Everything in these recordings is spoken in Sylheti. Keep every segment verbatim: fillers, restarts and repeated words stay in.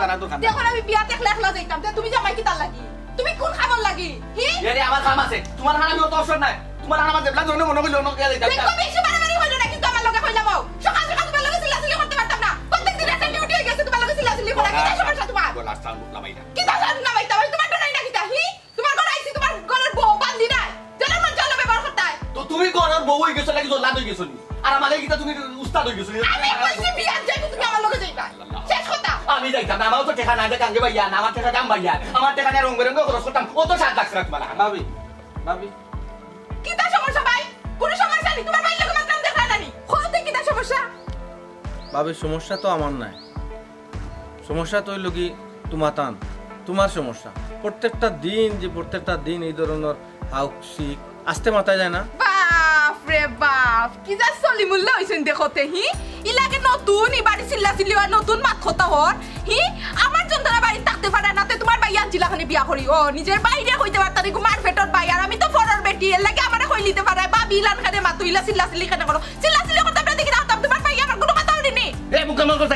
না তো খান। দেখো, আমি বিয়াত একলা একলা যাইতাম, তে তুমি জামাই কিতার লাগি? তুমি কোন কামর লাগি? হি? এরে, আমার কাম আছে। তুমার কাম আমি অত অবসর নাই। তুমার কাম আমার যেবলা ধরনের মনে কইলো, অন্য কে যাইতাম। দেখো, বেশি বাড়াবাড়ি হইলো না, কিন্তু আমার লগে কইলাম, সকাল সকাল তুমার লগে চিল্লাচিল্লি করতে পারতাম না। প্রত্যেক দিন একটা ডিউটি হয়ে গেছে, তুমার লগে চিল্লাচিল্লি করা। কিতা সমস্যা তুমার? গলার সাউন্ড লামাই না। কিতা সাউন্ড লামাইতাম? আমি তুমার ডরাই না কিতা? হি? তুমার ঘর আইছি, তুমার ঘরর বউ বান্দি নাই। যেন মন চাইলো ব্যবহার করতায়। তো তুমি ঘরর বউ হই গেছো নাকি জল্লাদ হই গেছো নি? আর আমার এই কিতা তুমি উস্তাদ হই গেছো নি? আমি কইছি বিয়াত যাইবো, তুমি আমার লগে যাইবা। শেষ কথা। আমি যাইতাম না, আমারও তো টেকা নাই, যে কাঙ্গে ভাইয়া না, আমার টেকা কাম ভাইয়া, আমার টেকা নিয়ে রং বেরঙ্গে খরচ করতাম, ও তো সাত লাখ টাকা তোমার। ভাবি, ভাবি। কিতা সমস্যা ভাই? কোনো সমস্যা নেই, তুমার ভাইর লগে মাতলাম দেখলা না নি? কও তো কিতা সমস্যা? ভাবি, সমস্যা তো আমার নাই, সমস্যা তো অইলো কি তুমার তান, তুমার সমস্যা। প্রত্যেকটা দিন যে প্রত্যেকটা দিন এই ধরনের হাউক শিক আসতে মাথায় যায় না। বাপ রে বাপ, কি যা সলিমুল্লাহ হইছেন দেখতে, হি? ইলাকে নতুন, ই বাড়ি চিল্লাচিল্লি হয়, নতুন মাত কথা হর, হি? আমার যন্ত্রণা বাড়িত থাকতে পারে না, তে তুমার ভাই আনছিলা খানি বিয়া করি। ও, নিজের বাইরে কইতে পারতা নি, গুমার পেটর ভাই, আর আমি তো ফরর বেটি, এর লাগি আমারে কইলিতে পারে, ভাবি ইলান খানে মাতো, ইলা চিল্লাচিল্লি খানে করো, চিল্লাচিল্লি করতে আমরা দেখি রাখতাম, তুমার ভাই আমার কোনো কথা হইনি। এ, মুখ আমার কথা,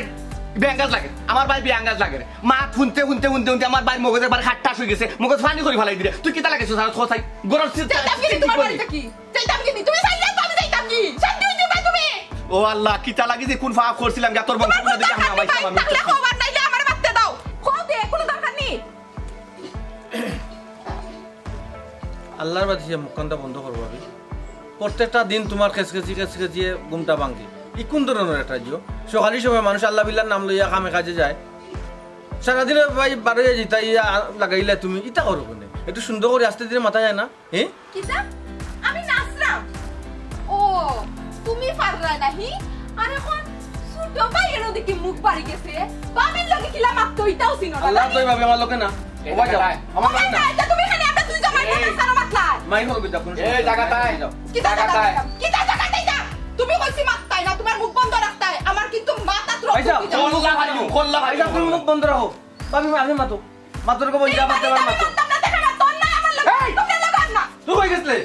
বেঙ্গাজ লাগে, আমার ভাই বেঙ্গাজ লাগে। মাত হুনতে হুনতে হুনতে হুনতে আমার ভাইর মগজ একবার খাট্টাস হয়ে গেছে, মগজ ফানি করে ফালাই দিলে। তুই কিতা লাগাইছস আর কোথায়? গরম সিট যাইতাম কি নি তুমার বাড়িত থাকি? যাইতাম কি নি? তুমি চাইলে তো আমি যাইতাম কি? শান্তি হইতে পাই তুমি। ও আল্লাহ, কিতা লাগি যে কোন ফাঁক করছিলাম, যা তোর বংশ তুমার না দেখে আমি কোন আমাইছিলাম আমি। থাকলে খবর নাইলে আমারে মাততে দাও। কও দে, কোনো দরকার নেই। আল্লাহর বাদে সে মুখখানটা বন্ধ করো ভাবি। প্রত্যেকটা দিন তুমার খেসখেসি খেসখেসিয়ে ঘুমটা ভাঙ্গি। ই কোন ধরনের একটা জিও? সকালের সময় মানুষ আল্লাহ বিল্লাহর নাম লইয়া কামে কাজে যায়। সারাদিনে ভাই বারো হইয়া জিতা ইয়া লাগাইলে তুমি ইতা করো কেনে? একটু সুন্দর করে আস্তে ধীরে মাথা যায় না? হ্যাঁ? কিতা? আমি নাচরাম? ও, তুমি পাররায় না, হি? আর এখন ছোট ভাইয়ের ওদিকে মুখ বাড়ি গেছে, ভাবির লগে কিলা মাততো, ইতাও চিনো না, আল্লাহ নানি? তো ভাবি আমার লগে না। ও ভাই যাও, আমার লগে না। আচ্ছা, তুমি খালি আমরা দুই জামাই এ। কথা সারা মাতলা। মাই হোক, যাও, কোনো এই সমস্যা জায়গা নাই, তাই। যাও। কিতা জায়গা জায়গা তাই? তাই যাও? কিতা জায়গা তাই যাও? তুমি কইছি মাততায় না, তুমার মুখ বন্ধ রাখতায়। আমার কিন্তু মাথা ভাই যাও, তুলতে যাও। খোল্লা ভাই, খোল্লা ভাই। ভাই যাও, তুমি মুখ বন্ধ রাখো। ভাবি, আমি মাতো। মাতর কো বইয়া মাততে পারো, মাতো। তুই কই গেছলে?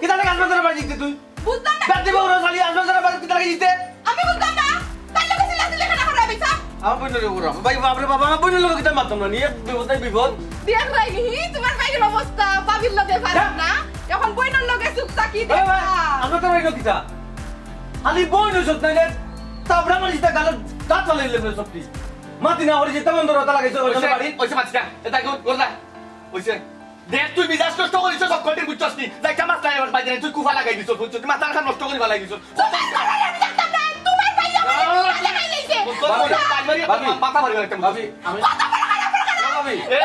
কিতা লাগে আসমা তোর বাড়ি জিতে তুই? বুঝলাম না। গাড়ি বউরা খালি আসমা তোর বাড়ি কিতা লাগে জিতে? আমি বুঝলাম না। তাই লোকে চিল্লা চিল্লি কেন করে বেটা? আমার বইনর লগে করো। ভাই, বাপরে বাবা, আমার বইনর লগে কিতা মাততাম না, নিয়ে বিপদ নাই বিপদ। দেখ ভাই, হি, তোমার ভাইর অবস্থা, ভাবির লগে পারেন না। এখন বইনর লগে চুপ থাকি, এই ভাই, দেখবা। আমার তো ভাই কিতা? খালি বইন হইছত না রে, তাবড়া মারি জিতা গালো দাঁত ফালাই দিলে সবটি। মাতি না হরি জিতা মন ধরো, তা লাগাইছো ওই ওইখানে বাড়ি। ওইসে মাছ খা, এটা গুড, গুড না। ওইসে। দেখ তুই মিজাজ নষ্ট করিস, সব কয়টির বুঝছস নি? যাইতা মাছ নাই আমার বাইরে, তুই কুফা লাগাই দিছস, বুঝছস? তুই মাথার খান নষ্ট করি ফালাই দিছস। তোমার ঘরে আমি থাকতাম না, তোমার ভাই আমার আল্লাহ, মাথা খাই লাইছে। তোর ভাবি, মাথা মারি একটা ভাবি, আমি কত বড় খারাপ, বড় খারাপ। ভাবি। এ,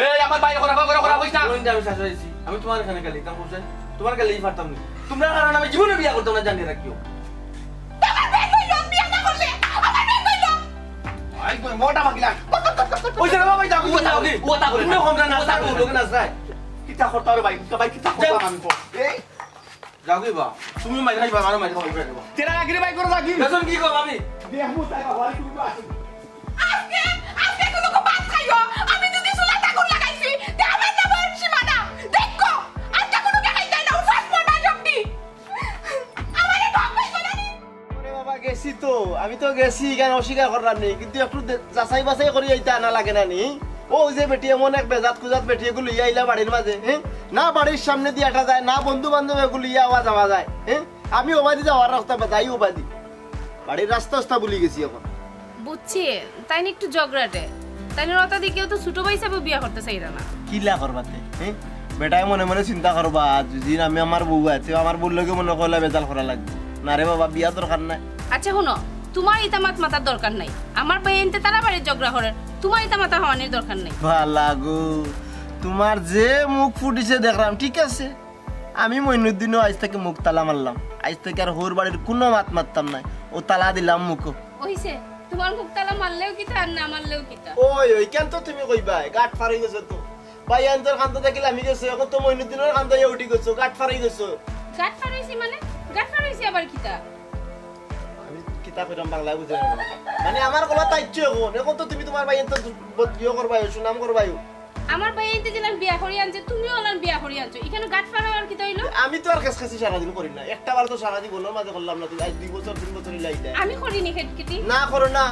এই, আমার ভাই, ওরা, ওরা, ওরা, ওইটা। বোন, আমি শাশুড়ি আইছি। আমি তোমার এখানে গেলে, কাম করছে। তোমার গেলেই পারতাম না। তোমরা কারণে আমি জীবনে বিয়া করতাম না, জানিয়ে রাখিও। তোমার ভাই কইলো, বিয়া না করলে, আমার ভাই কইলো। ভাই, কই, মোটা পাগলা। ওই যে রে বাবা, ওই দেখো, ওই দেখো, ওই দেখো। ওটা করে। তুমি কম না, ওটা করে। ওটা করে। কিতা করতা রে ভাই? কিতা ভাই, কিতা করতা যাও। আমি তো। এই। যাও কি বা? তুমি মাইর খাইবা, আমারও মাইর খাওয়াইবা রে বা। তেরা আগে রে ভাই, করে যাবি। বেতন কি গো, ভাবি? বিয়া মুতাই বাবা, তুমি তো আসো। আজকে, আজকে কোনো কো ভাত খাইও। আমি যদি চুলাত আগুন লাগাইছি, তে আমার নাম বংশী মানা। দেখো, আজকে কোনো কে খাইতে না, উপাস মরবা জব্দি। আমারে ঢং পাইছো না নি? ওরে বাবা, গেছি তো, আমি তো গেছি, কেন অস্বীকার করলাম নি, কিন্তু একটু দে-, যাচাই বাছাই করি এইটা আনা লাগে না নি? ও যে বেটি এমন এক বেজাত কুজাত বেটি এগুলো লইয়া আইলা বাড়ির মাঝে, হ্যাঁ? না বাড়ির সামনে দিয়ে আটা যায়, না বন্ধু বান্ধব এগুলো লইয়া আওয়া যাওয়া যায়, হ্যাঁ? আমি ওবাদি যাওয়ার রাস্তা বা যাই ওবাদি। বাড়ির রাস্তা রাস্তা ভুলি গেছি এখন। বুঝছি, তাই না একটু ঝগড়াটে। তাই না রতা দিকেও তো ছোট ভাই হিসাবে বিয়া করতে চাইরা না। কিলা করবাতে, হ্যাঁ? বেটায় মনে মনে চিন্তা করবা, যদি আমি আমার বউ আছে, আমার বউর লগে মনে করলে বেজাল করা লাগবে। না রে বাবা, বিয়া দরকার নাই। আচ্ছা হুনো, তোমার ইতা মাত মাতার দরকার নাই। আমার ভাই এনতে তারা বাড়ির ঝগড়া করের, তোমার ইতা মাথা হওয়ানির দরকার নাই। বালা গো, তোমার যে মুখ ফুটিছে দেখলাম, ঠিক আছে। আমি মইনুদ্দিনও আইজ থাকি মুখ তালা মারলাম। আইজ থাকি আর হউর বাড়ির কুনু মাত মাততাম নায়। ও তালা দিলাম মুখো। অইছে, তোমার মুখ তালা মারলেও কিতা আর না মারলেও কিতা? ওই, ওই, কেন তো তুমি কইবায়? গাট ফার অই গেছো তো। ভাইয়াইন্তর কান্দা দেখিলাম আমি গেছো, এখন তো মইনুদ্দিনর কান্দা ইয়া উঠি গেছো, গাট ফার অই গেছো। গাট ফার অইছি মানে? গাট ফার অইছি আবার কিতা? আমি কিতা কইরাম বাংলায় বুঝি না। মানে আমার গলা তাইচ্ছে এখন, এখন তো তুমি তোমার ভাইয়াইন্তর বদলিও করবায়, সুনাম করবায়। আমার ভাইয়াইন্তে যেলান বিয়া করি আনছে, তুমিও ওলান বিয়া করি আনছো। ইখানো গাট ফার অওয়ার কিতা অইলো? আমি তো আর খেসখেসি সারাদিন করি না। একটা বার তো সারা জীবনর মাঝে করলাম না, তুমি আইজ দুই বছর, তিন বছর ইলা আইতায়। আমি করি নি খেটখেটি। না করো না।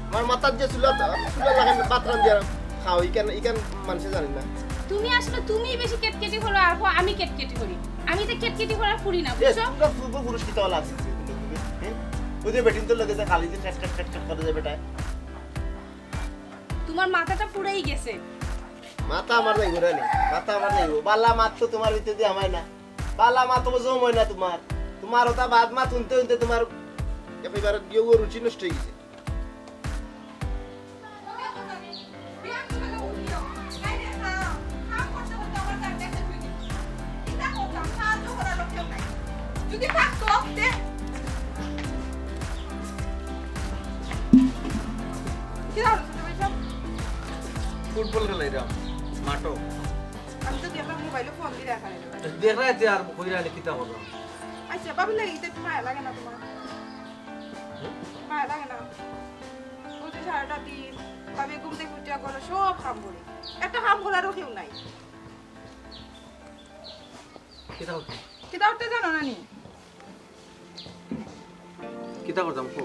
আমার মাথাত যে চুলা, চুলা লাগাই ভাত রান্ধিয়া খাও, ইখান, ইখান মানষে জানে না। তুমি আসলে তুমিই বেশি কেটকেটি করো, আর কও আমি কেটকেটি করি। আমি তো কেটকেটি করার ফুরি না, এ, বুঝছো? তোমরা পূর্বপুরুষ কিতা ওলা আছে? হ্যাঁ? ওই যে বেটিন্তর লগে যে খালি যে খ্যাট খ্যাট খ্যাট খ্যাট করে যে বেটায়। তোমার মাথাটা পুরাই গেছে। মাথা আমার যাইবো রে নি, মাথা আমার যাইবো। বালা মাত তো তোমার ভিতরে দিয়া হয় না, বালা মাত তো জম হয় না তোমার। তোমার ওটা বাদ মাত হুনতে হুনতে তোমার একেবারে ইয়ে রুচি নষ্ট হয়ে গেছে। যদি থাকতো, তে- কি জানো, ছোট ভাই সাহেব? ফুটবল খেলাইরাম মাঠো। আমি তো দেখলাম মোবাইলে ফোন দিয়ে দেখা গেল। দেখরা এতে আর কইরা আলে কিতা করলাম? আচ্ছা, বাবু লাগে, এটা একটু মায়া লাগে না তোমার? মায়া লাগে না? ও যে সারাটা দিন ভাবি ঘুম থেকে উঠিয়া করে সব কাম করে, একটা কাম করারও কেউ নাই। কিতা করতে? কিতা করতে জানো না নি? কিতা করতাম কো?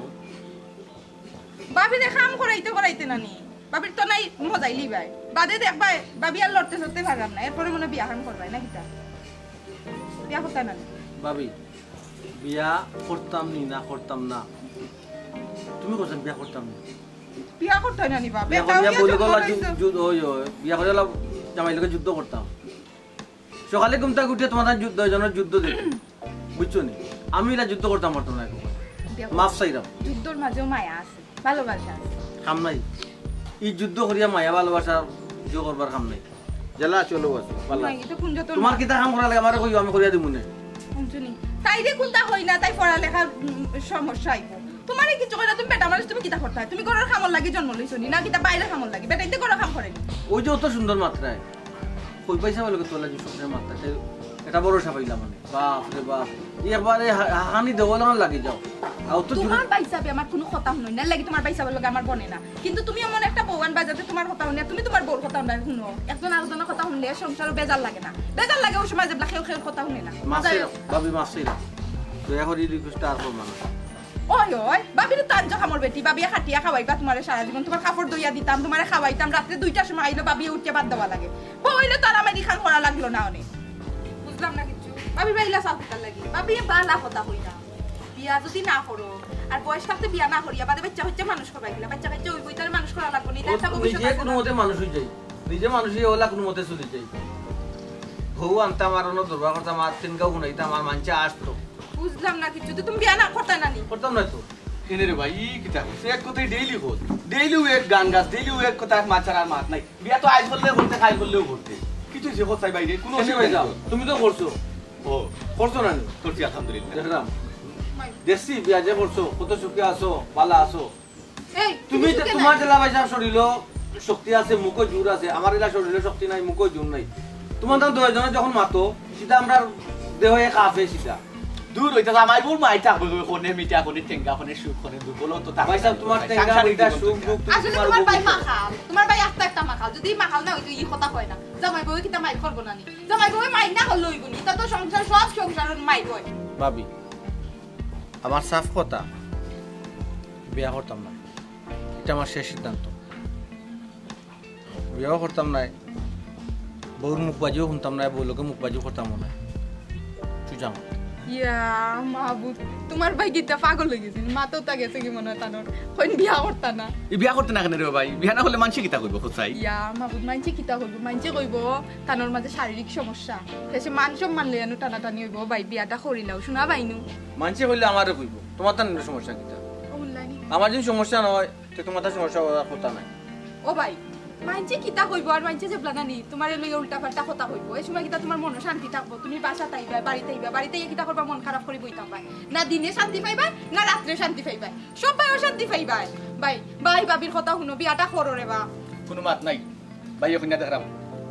ভাবিরে কাম করাইতে করাইতে না নি, ভাবির তো নাই মজাই লিবাই। বাদে দেখবাই ভাবি আর লড়তে চড়তে পারলাম না, এরপরে মনে বিয়া কাম করবাই না কিতা? বিয়া করতায় না নি? ভাবি, বিয়া করতাম নি না করতাম না, তুমি কইছো বিয়া করতাম নি। বিয়া করতায় না নি বা? বিয়া বেটা করিয়া হইয়া বউর লগে জন্ম লইছো। যু-, যুদ্ধ, ওই, ওই, বিয়া করিয়া লা-, জামাইর লগে যুদ্ধ করতাম। সকালে ঘুম থাকি উঠিয়া তোমার যুদ্ধ, দুইজনের যুদ্ধ দেখি, বুঝছো নি? আমি ইলা যুদ্ধ করতাম পারতাম না এখন। দেখো, মাফ চাইলাম। যুদ্ধর মাঝেও মায়া আছে, ভালোবাসা আছে। কাম নাই, এই যুদ্ধ করিয়া মায়া ভালোবাসা জয় করবার কাম নাই। জেলা চলো আছে, পাল্লা। নাই, এটা কোন যত তোমার না। কিতা কাম করা লাগে আমারে কইও, আমি করিয়া দিমু নে। বুঝছো নি? তাইরে কোনটা হই না, তাই পড়ালেখার, উম, সমস্যা আইবো। তোমারে কিছু কই না, তুমি বেটা মানুষ, তুমি কিতা করতায়? তুমি ঘরর কামর লাগি জন্ম লইছো নি, না কিতা বাইরের কামর লাগি? বেটাইন্তে ঘরর কাম করে নি। ওই যে অত সুন্দর মাতরায়, কই পাইছা বলে তোর লাগি সবসময় মাতরায়, তাই এটা ভরসা পাইলাম মানে। বাপ রে বাপ, একবারে হা-, হানি দেওয়াল আমার লাগি যাও। আর অত জোরে তোমার ভাই সাহেব আমার কোনো কথা হুনইন না, লাগি তোমার ভাই সাহেবের লগে আমার বনে না। কিন্তু তুমি এমন একটা বউয়ান বাজাতে তোমার কথা হুনে, তুমি তোমার বউর কথা হুনে হুনো। একজন আরেকজনের কথা হুনলে সংসারও বেজার লাগে না। বেজার লাগে ওই সময় যেবলা কেউ কেউর কথা হুনে না। মাফ চাইলাম, ভাবি মাফ চাইলাম। দয়া করি রিকোয়েস্ট আর করবা না। ওই, ওই, ভাবিরে তো আনছো কামর বেটি, ভাবিয়ে খাটিয়া খাওয়াইবা তোমারে সারা জীবন, তোমার কাপড় ধইয়া দিতাম, তোমারে খাওয়াইতাম, রাত্রে দুইটার সময় আইলো, ভাবিয়ে উঠিয়া ভাত দেওয়া লাগে। বউ অইলে তো আর আমার ইখান করা লাগলো না অনে। বুঝলাম না কিচ্ছু। ভাবি বাইলা চাও কিতার লাগি? ভাবিয়ে বালা কথা কইরা। বিয়া যদি না করো, আর বয়স থাকতে বিয়া না করিয়া, বাদে বাচ্চা কাচ্চা মানুষ করবা কিলা? বাচ্চা কাচ্চা অইবো, ইতারে মানুষ করা লাগবো না, ইতার একটা ভবিষ্যৎ নিজে আছে কোনো না? মতে মানুষ হই যাই, নিজে মানুষ হই ওলা কোনো মতে চলি যাই। বউ আনতাম আর অন্য দরবার করতাম আর তিন গাও গুনাইতাম আর মানষে আসতো। বুঝলাম না কিচ্ছু, তো তুমি বিয়া না করতায় না নি? করতাম না তো। কেনে রে ভাই, ই কিতা করছে? এক কথাই ডেইলি কর। ডেইলিউ এক গান গাছ, ডেইলিউ এক কথা, এক মাত ছাড়া আর মাত নাই। বিয়া তো আইজ করলে করতে, কাইল করলেও করতে। কিছু যে কথাই বাইরে, কোনো কেনে অসুবিধা ভাই নাই। যাও? তুমি তো করছো। ও। করছো না নি? করছি আলহামদুলিল্লাহ। দেখলাম। দেখছি বিয়া যে করছো, কত সুখে আছো, ভালা আছো। এই, তুমি তুমি তো সুখে তোমার নাই। জেলা ভাই সাহেব শরীরও শক্তি আছে, মুখো জোর আছে, আমার এলা শরীরও শক্তি নাই, মুখো জোর নাই। তোমার দাম দশ জনে যখন মাতো, সিধা আমরা দেহ এক আপে সিধা। দূর হইতে জামাই বউর মাই থাকবে গো, কোনে মিঠা, কোনে টেঙ্গা, কোনে সুখ, কোনে দুর্বল, তো থাকবে ভাই সাহেব, না। তোমার ভাই, টেঙ্গা সাংসারিক মিঠা জীবন সুখ তো দুঃখ তুমি আসলে তোমার তোমার বউ ভাই বুঝবে। মাখাল, তোমার ভাই একটা একটা মাখাল। যদি মাখাল না হইতো, ই কথা কয় না। জামাই বউ কিতা মাই করবো না নি? জামাই বউ মাই না করলে হইবো নি? তা তো সংসার, সব সংসার মাই হয়। ভাবি, আমার সাফ কথা, বিয়া করতাম না। এটা আমার শেষ সিদ্ধান্ত। বিয়াও করতাম নায়, বউর মুখ বাজিও শুনতাম নায়, বউর লগে মুখ বাজিও করতাম নায়। তুই জানো। ইয়া মাহবুব, তোমার ভাই কিতা পাগল হয়ে গেছে? মাথাটা গেছে কি মনে হয় তানোর? কইন বিয়া করতা না? ই বিয়া করতে না কেনে রে ভাই? বিয়া না করলে মানষে কিতা কইবো, কোথায়? ইয়া মাহবুব, মানষে কিতা কইবো? মানষে কইবো তানোর মাঝে শারীরিক সমস্যা। শেষে মান সম্মান লইয়া নু টানাটানি হইবো। ভাই, বিয়াটা করিলাও, শোনা ভাই নু। মানষে কইলে আমারে কইবো, তোমার তান সমস্যা কিতা? ও, হুনলায়নি? আমার যদি সমস্যা না হয়, তে তোমার তান সমস্যা হওয়ার কথা নাই। ও ভাই, মানষে কিতা কইবো? আর মানষে যে প্লানানি, তোমারে লইয়া উল্টা পাল্টা কথা কইবো। এই সময় কিতা তোমার মনো শান্তি থাকবো? তুমি বাসাত আইবা, বাড়িত আইবা, বাড়িত আইয়া কিতা করবা? মন খারাপ করি বই থাকবা। না দিনে শান্তি পাইবা, না রাত্রে শান্তি পাইবা। সব ভাই অশান্তি পাইবা। ভাই, ভাই, ভাবির কথা হুনো, বিয়াটা করো রে বা। কোনো মাত নাই। ভাই, ওখানে দেখরাম।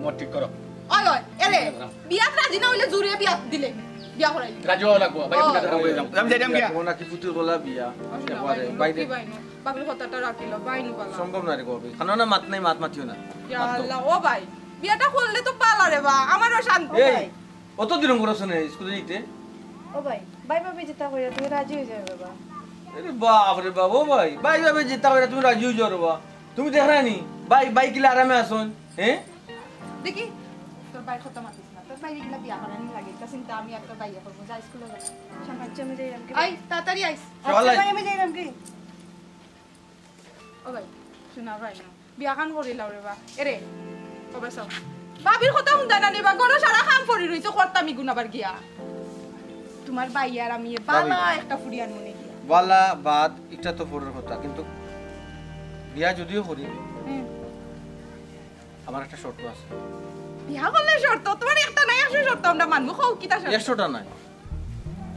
মত ঠিক করো। ওই, ওই, এরে, দেখরাম। বিয়াত রাজি না হইলে জুরে বিয়াত দিলে, বিয়া করাই দিলে। রাজি হওয়া লাগবো। ভাই, ও। ওখানে দেখরাম। আমি যাইতাম গিয়া। ও নাকি পুতুল গলা বিয়া। আসলে একবারে ভাই, বাইরে। লক্ষ্মী ভাই নু। ভাবির কথাটা রাখিল, ভাই নু বালা। সম্ভব না রে গো, ভাই। খানো না মাত নাই, মাত মাতিও না। ইয়া মাত তো। আল্লাহ, ও ভাই, বিয়াটা করলে তো পালা রে বা, আমারও শান্তি এই, নাই। অত দিন করছ না স্কুলে যাইতে? ও ভাই, ভাই ভাবি যেটা কইরা তুমি রাজি হয়ে যাবে বাবা। আরে বাপ রে বাপ, ও ভাই, ভাই ভাবে চিন্তা করে তুমি রাজি অই যাও রে বা। তুমি দেখরায় নি, ভাই, ভাই কিলা আরামে আছইন, হ্যাঁ? দেখি, তোর ভাইর কথা মাতিস না, তোর ভাইরে কিলা বিয়া করানি লাগে, ইতা চিন্তা আমি আর তোর ভাইয়ে করমু, যা স্কুলে যা। আচ্ছা, আমি যাইরাম কি? আই, তাড়াতাড়ি আইস। আচ্ছা, ভাই, আমি যাইরাম কি? ও ভাই, শোনা ভাই, বিয়াখান করিলাও রে বা। এরে, ও বা সব। ভাবির কথা হুনতা না নি বা, ঘরো সারা কাম পড়ি রইছে, করতাম ইগুন আবার গিয়া। তোমার ভাই আর আমি এ বালা ভাবি। একটা ফুরিয়ান মনে গিয়া। বালা বাদ, ইটা তো পরের কথা, কিন্তু বিয়া যদিও করি, হুম। আমার একটা শর্ত আছে। বিয়া করলে শর্ত? তোমার একটা না একশো শর্ত আমরা মানমু, কও কিতা শর্ত? একশোটা নাই,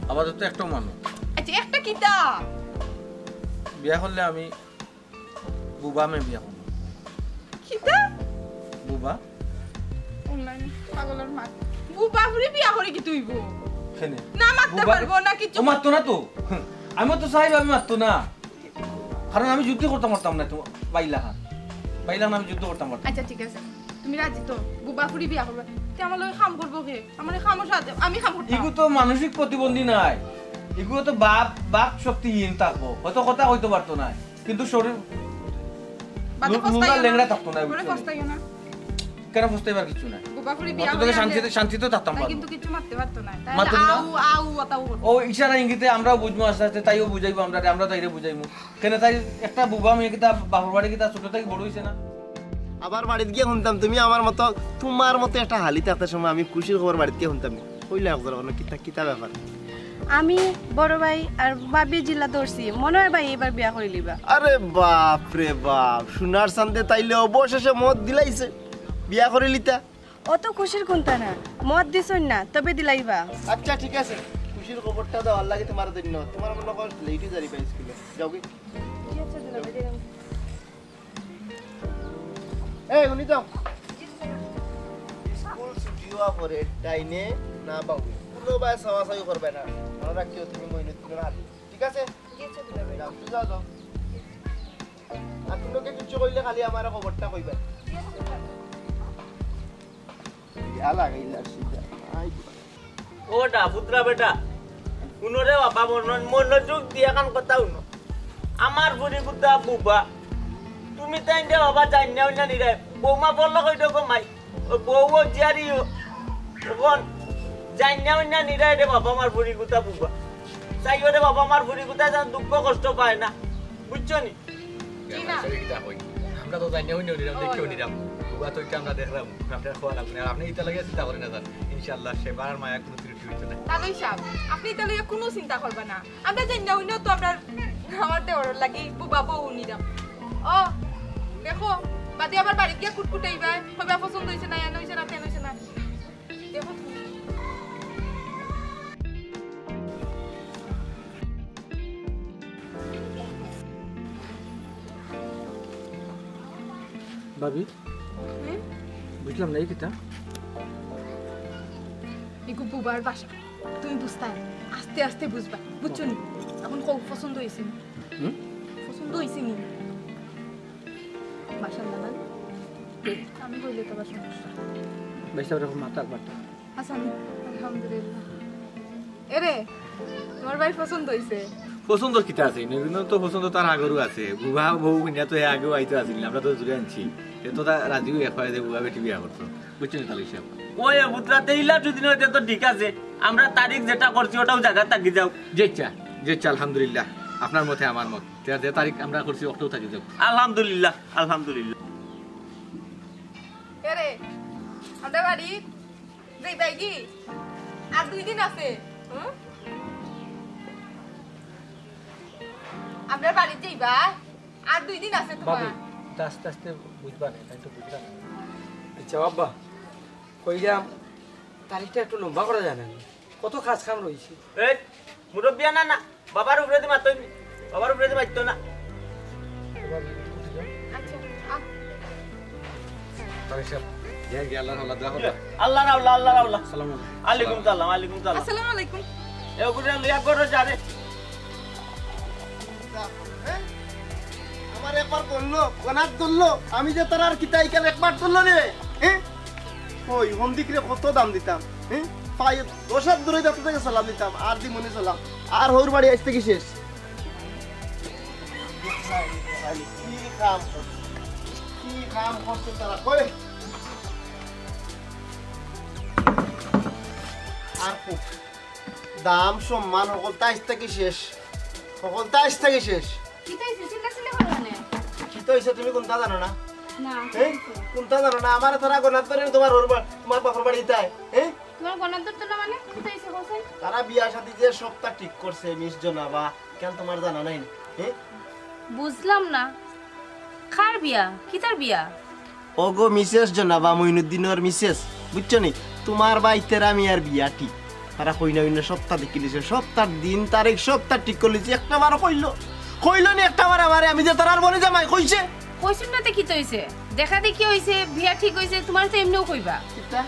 আপাতত একটাও মানো। আচ্ছা, একটা কিতা? বিয়া করলে আমি বুবা মেয়ে বিয়া করমু। কিতা? বুবা। অনলাইন পাগলর মাত। বুবা ফুরি বিয়া করি কিতা অইবো? কেনে? না মাততে বুবা পারবো না কিচ্ছু। ও মাততো না তো। আমিও তো চাই ভাবি মাততো না। কারণ আমি যুদ্ধ করতাম পারতাম না তো, ভাইর লাখান। ভাইর লাখান আমি যুদ্ধ করতাম পারতাম না। আচ্ছা, ঠিক আছে। তুমি রাজি তো? বুবা ফুরি বিয়া করবা। তে আমার লগে কাম করবো কে? আমার কামর সাথে আমি কাম করতাম। ইগু তো মানসিক প্রতিবন্ধী নায়। ইগু তো বাক, বাক শক্তিহীন থাকবো। হয়তো কথা কইতো পারতো নায়। কিন্তু শরীর বাদে লু-, লুলা ফস্তাইও না। লেংড়া থাকতো না, বুঝছো নি? ফস্তাইও না। কেনে ফস্তাইবার কিচ্ছু নাই। বুবা ফুরি বিয়া অত করে করি শান্তিতে, আনলে শান্তিতে থাকতাম তাই পারবো। কিন্তু কিচ্ছু মাততে পারতো না। তাই মাতুক না। আউ, আউ, অতাউ করতো। ও ইশারা ইঙ্গিতে আমরাও বুঝমু আস্তে আস্তে, তাইও বুঝাইবো আমরারে, আমরা তাইরে বুঝাইমু। কেনে তাই একটা বুবা মেয়ে কিতা বাপর বাড়ি কিতা ছোট থাকি বড় অইছে না? আবার বাড়িত গিয়া হুনতাম তুমি আমার মতো, তোমার মতো একটা হালি থাকতে সময় আমি খুশির খবর বাড়িত গিয়া হুনতাম নি। কইলা একবার অনো কিতা, কিতা ব্যাপার? আমি বড় ভাই আর ভাবি জিল্লা ধরছি, মনে হয় ভাই এবার বিয়া করিলিবা। আরে বাপ রে বাপ, সোনার চান্দে তাইলে অবশেষে মত দিলাইছে, বিয়া করিলিতা। অত খুশির কুন্তা না, মত দিছইন না, তবে দিলাইবা। আচ্ছা ঠিক আছে, খুশির খবরটা দেওয়ার লাগি তোমার ধন্যবাদ। তোমার মনে কর লেটই যারি পাই স্কুলে, যাও কি? জি আচ্ছা, দিলাম, দিলাম। এই, উনি যাও। স্কুল ছুটি হওয়া পরে ডাইনে না বাউয়ে। কোনো বায় চাওয়া চাওয়ি করবে না। মনে রাখিও তুমি মইনুদ্দিনর হালি। ঠিক আছে? জি, আচ্ছা, দিলাম। যাও, তুই যাও, যাও। আর তুমি ওকে কিচ্ছু কইলে খালি আমারে খবরটা কইবা। জি, আচ্ছা, দিলাম। ইয়া লাগাইলা সিধা। আই ও ডা, পুতরা বেটা, হুনো রে বাবা, মন-, মনোযোগ দিয়া কান কথা হুনো। আমার ফুরি গুতা বুবা, তুমি তাইন দে বাবা জাইন্না উইন্না নিরায়, বৌমা বললো কই দেখো মাই, ও বউ ও জিয়ারি ও, অখন জাইন্না উইন্না নিরায় রে বাবা আমার ফুরি গুতা বুবা। চাইও রে বাবা আমার ফুরি গুতা যেন দুঃখ কষ্ট পায় না, বুঝছো নি? জি না। আমরা তো জানি না, অন্য নিলাম, দেখেও নিলাম। বুবা তো একটা আমরা দেখলাম, আপনার খোয়া লাগবে না। আর আপনি ইতা লইয়া চিন্তা করেন না, স্যার। ইনশাআল্লাহ, সে বাড়ার মায়া কোনো ত্রুটি হইতো না। তাহলে সাহেব, আপনি ইতা লইয়া কোনো চিন্তা করবেন না। আমরা জানি না, অন্য তো আমরা আমার দেওয়ার লাগি বুবা বউ নিলাম। ও, দেখো, বাদে আবার বাড়িত গিয়া কুটকুটাইবা, কইবা পছন্দ হইছে না, এন হইছে না, তেন হইছে না। দেখো তুমি। ভাবি, হুম? বুঝলাম না, এই কিতা? এগু বুবার বাসা। তুমি বুঝতায়, আস্তে আস্তে বুঝবা। বুঝছো নি? এখন কও, পছন্দ হইছে নি? হুম? পছন্দ হইছে নি? বাসার লাগান? আমি কইলে তো আবার সমস্যা। ভাই সাহেব, এরকম মাথা একবার তো। আচ্ছা, আমি, আলহামদুলিল্লাহ। এরে, তোমার ভাই পছন্দ হইছে? পছন্দ কিতা আছে? ইনো তো পছন্দ তার আগরও আছে। বুবা বউ কিনা তো হে আগেও আইতো আছিল, আমরা তো জুড়ে আনছি। এ তো তা রাজিও এক হয় যে বুবা বেটি বিয়া করতো। বুঝছো নি তালুক সাহেব? ওই বুতরাতে ইলা যদি নয়, তে তো ঠিক আছে। আমরা তারিখ যেটা করছি, ওটাও জায়গা থাকি যাও। জি আচ্ছা, জি আচ্ছা, আলহামদুলিল্লাহ। আপনার মতে আমার মত। তে যে তারিখ আমরা করছি, ওটাও থাকি যাও। আলহামদুলিল্লাহ, আলহামদুলিল্লাহ। এরে, আমরা বাড়ি যাইবায় কি? আর দুই দিন আছে। হুম? আমরা বাড়ি যাইবা, আর দুই দিন আছে তোমার। ভাবি, তা আস্তে আস্তে বুঝবা না, তাই তো বুঝবা না। আচ্ছা বাবা, কইলাম তারিখটা একটু লম্বা করা যায় না? কত কাজ কাম রইছে। এই, মুরব্বিয়ান না, না, বাবার উপরে দি মাতইন। বাবার উপরে দি মাততো না। আচ্ছা, আ- তাহলে সব, ইয়া, ইয়া, আল্লাহর হাওলা, দোয়া করবা। আল্লাহর হাওলা, আল্লাহর হাওলা। আসসালামু আলাইকুম। আলাইকুম সালাম, আলাইকুম সালাম। আসসালামু আলাইকুম। এ ওগুলো লইয়া করো যা রে। হ্যাঁ? আমার একবার বললো, কোনার ধরলো, আমি যে তার আর কিতা ইকাল একবার ধরলো রে, হ্যাঁ? ওই, হন্দিকরে কত দাম দিতাম, হ্যাঁ? পায়ে দশ হাত দূরে যাতে থেকে সালাম দিতাম, আর দি মনে সালাম, আর হৌর বাড়ি আসতে কি শেষ? কি কাম করছে? কি কাম করছে তারা? কই? আর খুব দাম সম্মান হকলতা আইজ থাকি শেষ। হকলতা আইজ থাকি শেষ। কিতা অইছে? চিল্লাচিল্লি করো কেনে? কিতা অইছে তুমি কুনতা জানো না? না, হ্যাঁ? কিতা অইছে? কুনতা জানো না? আমারে তারা গনাত ধরে তোমার ওর বা-, তোমার বাপর বাড়ি তাই, হ্যাঁ? তোমার গনাত ধরতো না মানে? কিতা অইছে কওছাইন? তারা বিয়া শাদী যে সবতা ঠিক করছে, মিস জনাবা, কেন তোমার জানা নাই নি? হ্যাঁ? বুঝলাম না। কার বিয়া? কিতার বিয়া? ওগো মিসেস জনাবা, মইনুদ্দিনর মিসেস, বুঝছো নি? তোমার বাইতেরা মিয়ার বিয়া ঠিক। তারা কইনা উইনা সবতা দেখিলিছে, সবতার দিন তারিখ সবতা ঠিক করিলিছে, একটা বারও কইলো? কইলো নি একটা বার আমারে, আমি যে তারার বড় জামাই, কইছে? কইছইন না তে কিতা অইছে? দেখা দেখি অইছে, বিয়া ঠিক অইছে, তোমার তো এমনেও কইবা। কিতা?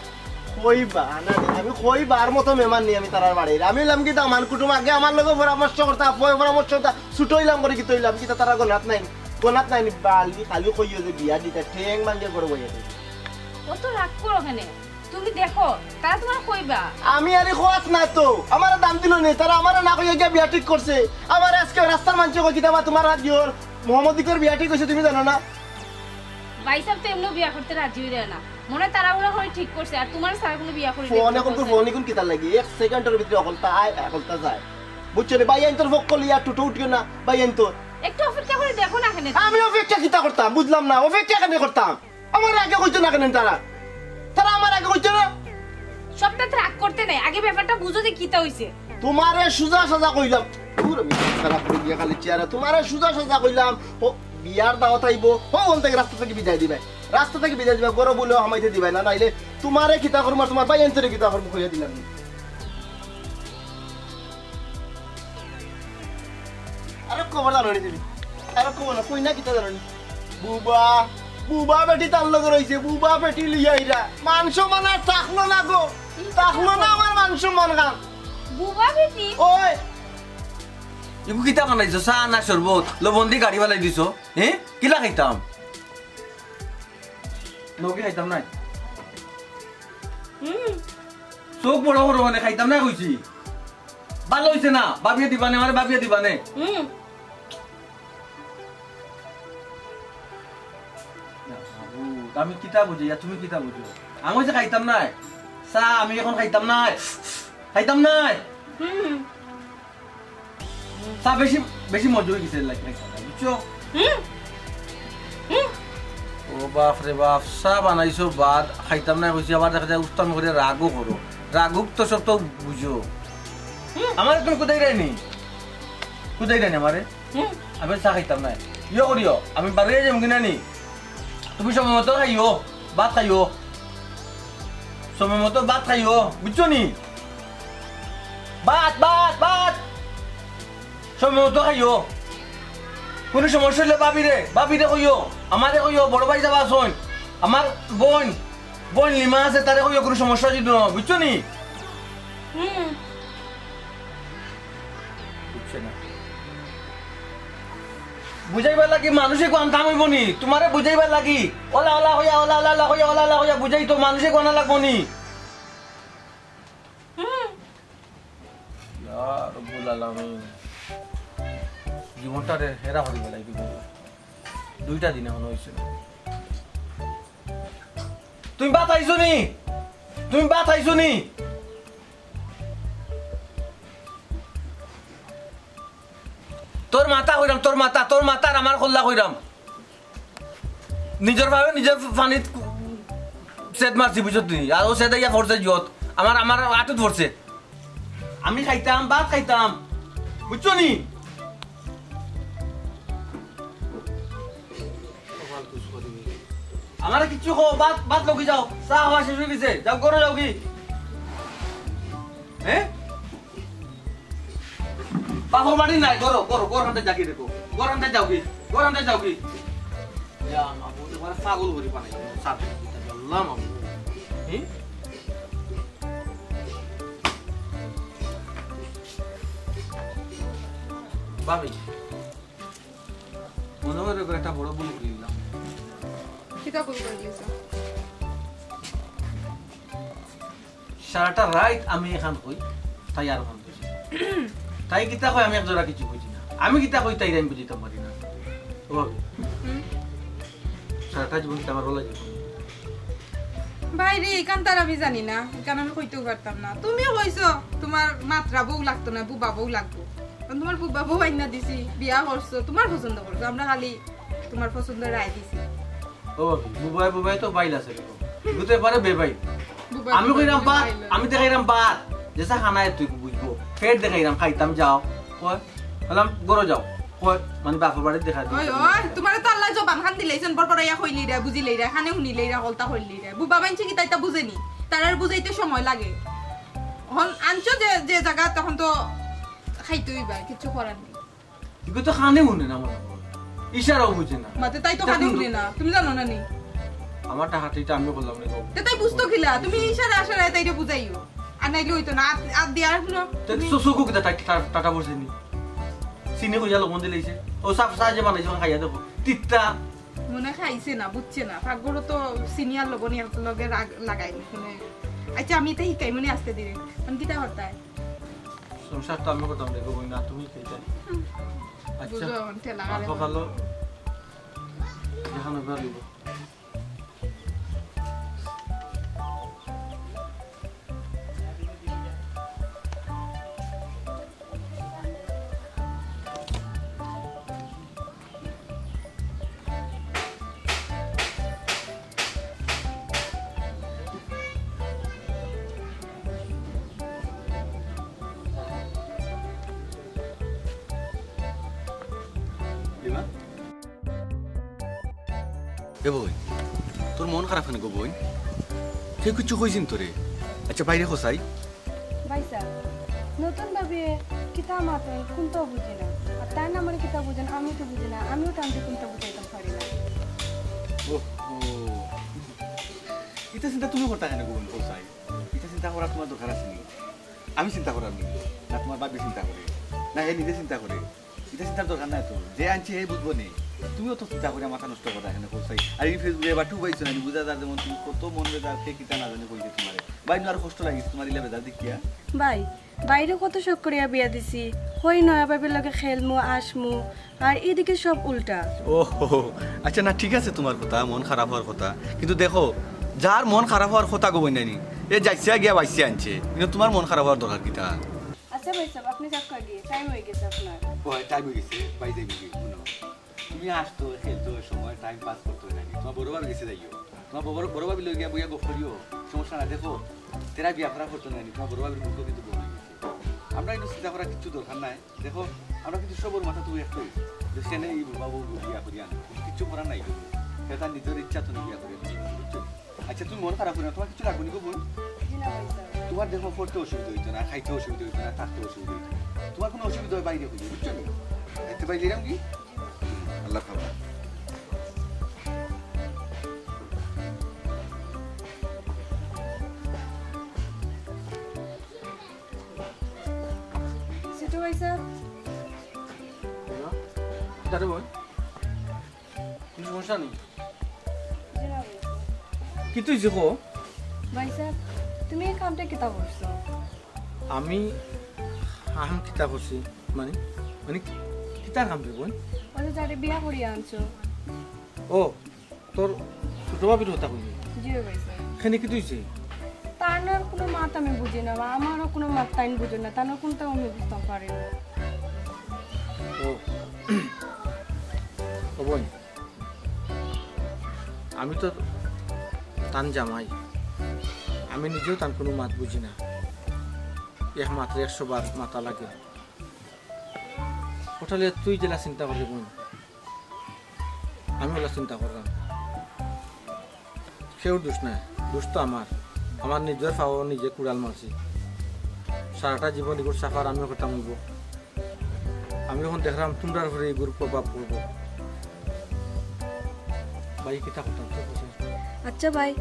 কইবা না রে, আমি কইবার মতো মেমান নি আমি তারার বাড়ির। আমি অইলাম কিতা মান কুটুম, আগে আমার লগে পরামর্শ করতা, পরে পরামর্শ করতা, ছুটো অইলাম করি কিতা অইলাম, কিতা তারা গনাত নাই, গনাত নাই নি, বালি খালি কইও যে বিয়া দিতা, ঠেং ভাঙ্গে করে বইয়া দিতা। অত রাগ করো কেনে? তুমি দেখো, তারা তোমার কইবা। আমি আরে খোয়াত না তো, আমারে দাম দিলো নি, তারা আমারে না কইয়া গিয়া বিয়া ঠিক করছে। আমার আজকে রাস্তার মানষে কই কিতা বা তোমার হাত দিওর, মোহাম্মদ ইকর বিয়া ঠিক অইছে, তুমি জানো না? ভাইসাব তো এমনেও বিয়া করতে রাজি অইরা না, মনে তাড়াহুড়া করি ঠিক করছে, আর তোমার ছাড়া কুনু বিয়া করি ফোন দেখতে এখন তো বলছে। ফোন এখন কিতা লাগে, এক সেকেন্ডর ভিতরে হকলতা আয়, হকলতা যায়, বুঝছো নি? ভাই আইন তোর ফক্কল ইয়া টুটো উঠিও না, ভাই আইন তোর। একটু অপেক্ষা করি দেখো না কেনে। আমি অপেক্ষা কিতা করতাম বুঝলাম না, অপেক্ষা কেনে করতাম? আমার আগে কইতো না কেনে তারা? তারা আমার আগে কইতো না? সবতাত রাগ করতে নাই, আগে ব্যাপারটা বুঝো যে কিতা অইছে। তোমারে সুজা সাজা কইলাম, দূর আমি খারাপ করে দিয়া খালি চেহারা। তোমারে সুজা সাজা কইলাম, ও বিয়ার দাওয়াত আইবো, ও ওন থাকি রাস্তা থাকি বিদায় দিবায়, রাস্তা থাকি বিদায় দিবায়, গরো বলেও হামাইতে দিবায় না, নাইলে তোমারে কিতা করমু আর তোমার ভাই আইন্তরে কিতা করমু কইয়া দিলাম। আরে খবর জানো নি তুমি? আরে খবর না, কই না কিতা জানো নি? বুবা, বুবা বেটি তার লগে রইছে, বুবা বেটি লইয়া আইরা। মান সম্মান আর থাকলো না গো, থাকলো না আমার মান সম্মান খান। বুবা বেটি? ওই, ইগু কিতা বানাইছো? চা না শরবত? লবণ দি গাড়ি বালাই দিছো? হ্যাঁ? কিলা খাইতাম? লগে খাইতাম নাই। হুম। চোখ বড় বড় মানে খাইতাম না কইছি। ভালা অইছে না, ভাবিয়ে দিবানে, আমারে ভাবিয়ে দিবানে। হুম। আমি কিতা বুঝি, আর তুমি কিতা বুঝো? আমি কইছি খাইতাম নায়। চা আমি এখন খাইতাম নায়। খাইতাম নায়। হুম। চা বেশি, বেশি মজা অই গেছে, like, like, বুঝছো? হুম। হুম। ও বাপ রে বাপ, চা বানাইছো, ভাত খাইতাম না কইছি, আবার দেখা যায় উস্তাম করে রাগও করো। রাগুক তো সব তো বুঝো। হুম। আমারে তুমি কুদাইরায় নি? কুদাইরায় নি আমারে? হুম। আমি চা খাইতাম না। ইয়ে করিও, আমি বাড়ি যাইমু কিনা নি? তুমি সময় মতো খাইও, ভাত খাইও। সময় মতো ভাত খাইও, বুঝছো নি? ভাত, ভাত, ভাত। সময় মতো খাইও। কুনু সমস্যা অইলে ভাবিরে, ভাবিরে কইও, আমারে কইও, বড় ভাই যাবা আছইন, আমার বইন, বইন লিমা আছে, তারে কইও কুনু সমস্যা অইতো না, বুঝছো নি? হুম। বুঝছে না। বুঝাইবার লাগি মানুষে কোন কাম অইবো নি? তোমারে বুঝাইবার লাগি ওলা ওলা কইয়া, ওলা ওলা ওলা কইয়া, ওলা ওলা কইয়া বুঝাই তো মানুষে কোন লাগবো নি? হুম। ইয়া রব্বুল আলামিন, জীবনটারে হেরা করি বেলাই দিব। দুইটা দিন এখনো অইছে না। তুমি ভাত খাইছো নি? তুমি ভাত খাইছো নি? তোর মাথা কইরাম, তোর মাথা, তোর মাথার আমার কল্লা কইরাম। নিজর ভাবে নিজর পানিত সেদ মারছি, বুঝছত নি? আর ও সেদ আইয়া পড়ছে জিওত। আমার, আমার আটুত পড়ছে। আমি খাইতাম, ভাত খাইতাম। বুঝছো নি? আমারে কিচ্ছু কও, ভাত, ভাত লগে যাও। চা খাওয়া শেষ অই গেছে। যাও, ঘরো যাও কি? হ্যাঁ? বাপর বাড়ি নাই, ঘরো, ঘরো, ঘর হাতে যাও কি দেখো। ঘর হাতে যাও কি? ঘর হাতে যাও কি? ইয়া মাবুদ, এবার পাগল করি বানাই। সাথে দিতে বললাম আমি। হুম? ভাবি, মনে হয় এবার একটা বড় ভুল করিলাম। কিতা ভুল করিলিছো? সারাটা রাইত আমি এখান কই, তাই আর ওখান কই। তাই কিতা কয় আমি এক জোড়া কিছু বুঝি না। আমি কিতা কই তাই আমি বুঝিতাম পারি না। ও ভাবি, হুম? সারাটা জীবন কি আমার ভালা জীবন? ভাই রে, ইখান তো আর আমি জানি না, ইখান আমি কইতেও পারতাম না। তুমি কইছো তুমার মাতরা বউ লাগতো না, বুবা বউ লাগবো। কারণ তুমার বুবা বউ আইনা দিছি, বিয়া করছো, তুমার পছন্দ করছো, আমরা খালি তুমার পছন্দর রায় দিছি। ও ভাবি, বুবায় বুবায় তো বাইল আছে দেখো। বুঝতে পারে বেবাই। বুবায় আমি বুবায় কইরাম বুবায় বাত, বাইল। আমি দেখাইরাম বাত। যেসা খানায় তুই বুঝবো। ফের দেখাইরাম খাইতাম যাও। কয়, বললাম, "ঘরো যাও।" কয়, মানে বাপর বাড়িত দেখা দিই। ওই, ওই, তুমারে তো আল্লায় জবান খান দিলাইছইন, বড় বড় ইয়া কইলি রে, বুঝিলাই রে, খানে হুনিলাই রে, হকলতা কইলি রে। বুবা মানষে কিতা ইতা বুঝে নি? তারার বুঝাইতে সময় লাগে। অখন আনছো যে, যে জাগা, তখন তো খাইতে অইবা, কিচ্ছু করার নাই। ইগু তো খানে হুনে না মনে হয়। ইশারাও বুঝে না। মাতে তাই তো ইতা খানে কোন হুনে না, তুমি জানো না নি? আমার ডাকাতিটা আমি করলাম রে বাবু। তে তাই বুঝতো কিলা? তুমি ইশারা আশারায় তাইরে বুঝাইও। আর নাইলে অইতো না, আত, আত দিয়া আর হুনো। তে তুমি চো-, চোখও কিতা টা-, টা-, টাটা পড়ছে নি? চিনি কইয়া লবণ দিলাইছে। ও সাফ সাজে বানাইছে, মানে খাইয়া দেখো। তিত্তা। মনে খাইছে না, বুঝছে না। পাকঘরো তো চিনি আর লবণ এর লগে রাগ-, লাগাইনি। মানে, আচ্ছা, আমি ইতা হিকাই মনে আস্তে ধীরে। আমি কিতা করতায়? সংসার তো আমি করতাম রে গো বইন, না তুমি খাইতায়। আচ্ছা, বুঝো, এখন ঠেলা মাথা গাড়ি। ভালো। এখন এবার দিব। এ বইন, তোর মন খারাপ কেনে গো বইন? কেউ কিচ্ছু কইছে নি তোরে? আচ্ছা, বাইরে কছাই। ভাইসাব, নতুন ভাবিয়ে কিতা মাতইন, কুন্তাও বুঝি না। আর তাইন আমারে কিতা বুঝইন, আমিও তো বুঝি না। আমিও তানরে কুন্তা বুঝাইতাম পারি না। ওহো। ইতা চিন্তা তুমি করতায় কেনে গো বইন, কছাই? ইতা চিন্তা করার তুমার দরকার আছে নি? আমি চিন্তা করার নি? না তুমার ভাবি চিন্তা করে? না হে নিজে চিন্তা করে? ইতা চিন্তার দরকার নাই তো। যে আনছে হে বুঝবো নি। তুমিও তো চিন্তা করিয়া মাথা নষ্ট করতায় কেনে কছাই। আর এই Facebook-এ এবার টু পাইছো না, বুঝা যার যেমন তুমি কত মন বেজার, কে কিতা না জানি কইছে তুমারে। ভাই, আর কষ্ট লাগিছে তুমার ইলা বেজার দেখিয়া। ভাই, ভাইরে কত শখ করিয়া বিয়া দিছি, কই নয়া ভাবির লগে খেলমু, আসমু, আর এদিকে সব উল্টা। ও হো হো। আচ্ছা, না, ঠিক আছে তুমার কথা, মন খারাপ অওয়ার কথা, কিন্তু দেখো, যার মন খারাপ অওয়ার কথা গো বইনাইনি, এ যাইছে গিয়া বাইছে আনছে, কিন্তু তুমার মন খারাপ অওয়ার দরকার কিতা? আচ্ছা ভাইসাব, আপনে যাউক্কা গিয়া, টাইম অই গেছে আপনার। ওই, টাইম অই গেছে, বাই যাইবো গিয়া, হুনো। তুমি আসতো, খেলতো, সময় টাইম পাস করতো নানি। তুমার বড় ভাবি গেছে যাইও। তুমার বড়, বড় ভাবির লগে গিয়া বইয়া গপ করিও। সমস্যা নাই, দেখো, তেরা বিয়া করা করতো নানি। তুমার বড় ভাবির মুখও কিন্তু বড় অই গেছে। আমরা কিন্তু চিন্তা করার কিচ্ছু দরকার নাই। দেখো, আমরা কিন্তু সবর মাথা তুমি একটাই। যে সেনে এই বুবা বউ বিয়া করিয়া আনো। কিচ্ছু করার নাই। হে তার নিজর ইচ্ছা তুমি বিয়া করিয়া আনো। বুঝছো? আচ্ছা, তুমি মন খারাপ করিও না, তুমার কিচ্ছু লাগবো নি গো বইন? জি না ভাইসাব। তুমার দেখো পড়তে অসুবিধা অইতো না, খাইতে অসুবিধা অইতো না, থাকতে অসুবিধা অইতো না। তুমার কুনু অসুবিধা অয় বাইরে কইও, বুঝছো নি? আইতে বাইরে এরাম কি? আল্লাহ খাবার। ছোট ভাইসাব। দাদা বল। কুনু সমস্যা নি? জি না ভাইসাব। কিতা অইছে কও? ভাইসাব, তুমি এই কামটা কিতা করছো? আমি কাম কিতা করছি? মানে, মানে কিতার কাম রে বইন? ওই যে যারে বিয়া করিয়া আনছো। ও, তোর ছোট ভাবির কথা কইলি? জি ভাইসাব। কেনে কিতা অইছে? তানর কুনু মাত আমি বুঝি না, বা আমারও কুনু মাত তাইন বুঝে না, তানর কুনতাও আমি বুঝতাম পারি না। ও, ও বইন, আমি তো তান জামাই, আমি নিজেও তান কুনু মাত বুঝি না। এক মাতে একশো বার মাতা লাগে। ওটা লইয়া তুই যেলা চিন্তা কররে বইন, আমি ওলা চিন্তা কররাম। কেউর দোষ নাই, দোষ তো আমার। আমার নিজর পাও নিজে কুড়াল মারছি। সারাটা জীবন ইগুর suffer আমিও করতাম অইবো। আমি অখন দেখরাম তুমরার উপরে ইগুর প্রভাব পড়বো। ভাই, কিতা করতাম, তুই কইস? আচ্ছা ভাই,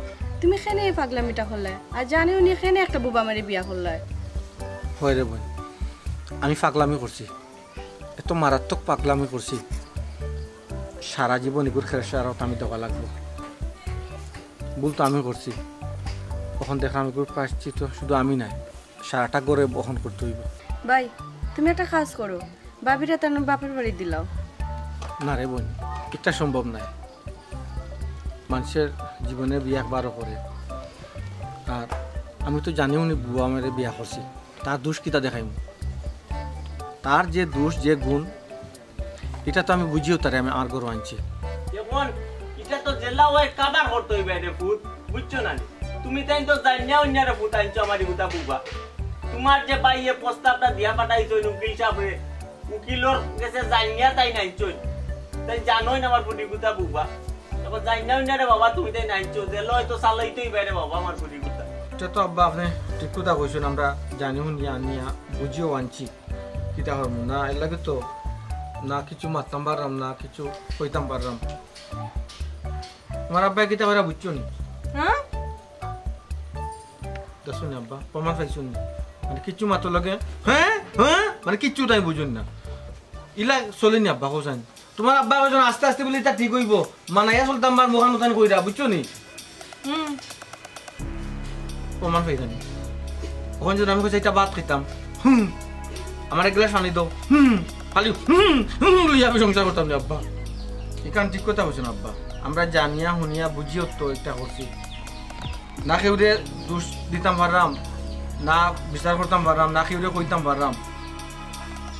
তুমি কেনে এই পাগলামিটা করলায়? আর জানিও নি কেনে একটা বুবা মারে বিয়া করলায়? হয় রে বইন, আমি পাগলামি করছি। এত মারাত্মক পাগলামি করছি, সারা জীবন ইগুর খেসারত আমি দেওয়া লাগবো। ভুল তো আমি করছি, অখন দেখরাম ইগুর প্রায়শ্চিত্ত শুধু আমি নায়, সারাটা ঘরে বহন করতে অইবো। ভাই, তুমি একটা কাজ করো, ভাবিরে তান বাপর বাড়ি দিলাও। না রে বইন, ইটা সম্ভব নায়। মানষর জীবনে বিয়া একবারও করে। আর আমি তো জানিও নি বুয়া আমারে বিয়া করছে। তার দোষ কিতা দেখাইমু? তার যে দোষ, যে গুণ, ইটা তো আমি বুঝিও তারে আমি আমার ঘরো আনছি। এখন ইটা তো জেলা ওই কাবার করতে হইবে রে পুত, বুঝছো না নি? তুমি তাইন তো জানিয়া অইন্যারে পুত আনছো আমার ইগুতা বুবা। তোমার যে ভাইয়ে প্রস্তাবটা দিয়া পাঠাইছো ওই উকিল সাহেবরে, উকিলর গেছে জানিয়া তাইন আনছো। তাইন জানোই না আমার পুত ইগুতা বুবা। এখন জানিয়া অইন্যারে বাবা তুমি তাইন আনছো, জেলা হয়তো চালাইতে হইবে রে বাবা আমার পুত ইগুতা। ইটা তো আব্বা আপনে ঠিক কথা কইছইন, আমরা জানি হুনিয়া আনিয়া বুঝিও আনছি। কিতা করমু না, এর লাগি তো না কিছু মাততাম পাররাম, না কিছু কইতাম পাররাম। তোমার আব্বায় কিতা কইরা বুঝছো নি? হ্যাঁ? দেখছো নি আব্বা, প্রমাণ পাইছো নি? মানে কিচ্ছু মাতো লাগে, হ্যাঁ? হ্যাঁ? মানে কিচ্ছু তাই বুঝুন না। ইলা চলে নি আব্বা, কও চাইন। তোমার আব্বা কইছইন আস্তে আস্তে বলে ইটা ঠিক হইব। মানাইয়া চলতাম বার মুখান মুখান কইরা, বুঝছো নি? হুম। প্রমাণ পাইছো নি? ওখানে যদি আমি কইছি একটা ভাত খাইতাম, হুম, আমার এক গ্লাস পানি দাও, হুম, খালি হুম, হুম, লইয়া আমি সংসার করতাম না আব্বা। ইখান ঠিক কথা কইছো না আব্বা। আমরা জানিয়া, হুনিয়া, বুঝিও তো ইটা করছি। না কেউরে দোষ দিতাম পাররাম, না বিচার করতাম পাররাম, না কেউরে কইতাম পাররাম।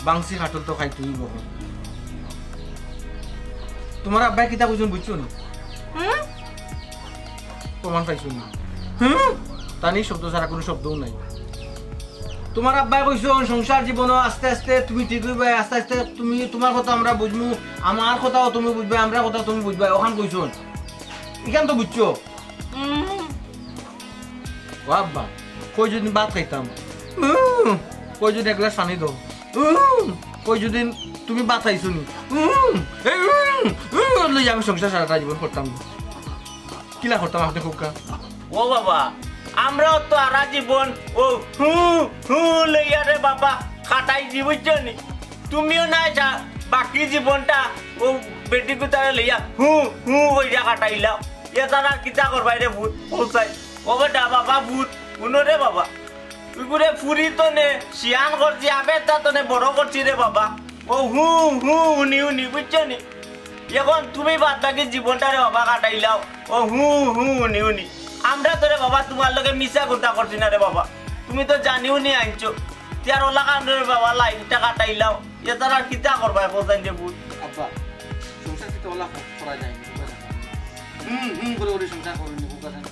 বাংসি কাঠল তো খাইতে হইব। তোমার আব্বায় কিতা কইছইন বুঝছো নি? হুম? প্রমাণ পাইছো নি? হুম? তানি শব্দ ছাড়া কোনো শব্দও নাই। তোমার আব্বায় কইছইন সংসার জীবনও আস্তে আস্তে তুমি ঠিক হইবায়, আস্তে আস্তে তুমি, তোমার কথা আমরা বুঝমু, আমার কথাও তুমি বুঝবায়, আমরার কথাও তুমি বুঝবায়, ওখান কইছইন। ইখান তো বুঝছো? হুম। ও আব্বা, কই যদি ভাত খাইতাম, উম, কই যদি এক গ্লাস পানি দাও, উম, কই যদি তুমি ভাত খাইছো নি, উম, এই, উম, উম, লইয়া আমি সংসার সারাটা জীবন করতাম না। কিলা করতাম আপনে কউক্কা? ও বাবা, আমরাও তো হারা জীবন ও হু, হু লইয়া রে বাবা কাটাই দি, বুঝছো নি? তুমিও না যা বাকি জীবনটা ও বেটি কুতারে লইয়া হু, হু কইরা কাটাইলাও। এ তারা কিতা করবায় রে পুত, কও চাইন। ও বেটা, বাবা পুত, হুনো রে বাবা। তুই করে ফুরি তো নে, শিয়ান করছি, আবের তা তো নে বড় করছি রে বাবা। ও হু, হু, হুনি, হুনি, বুঝছো নি? এখন তুমি বাদ বাকি জীবনটা রে বাবা কাটাইলাও। ও হু, হু, হুনি, হুনি। আমরা তো রে বাবা তোমার লগে মিছা কথা করছি না রে বাবা। তুমি তো জানিও নি আনছো। তে আর ওলা কারণে রে বাবা লাইফটা কাটাইলাও। এ তারা কিতা করবায়, কও চাইন রে পুত। আব্বা, সংসার কিতা ওলা করা যায় না, বুঝা যায় না। হুম, হুম করে করে সংসার করুন, বুঝা যায় না।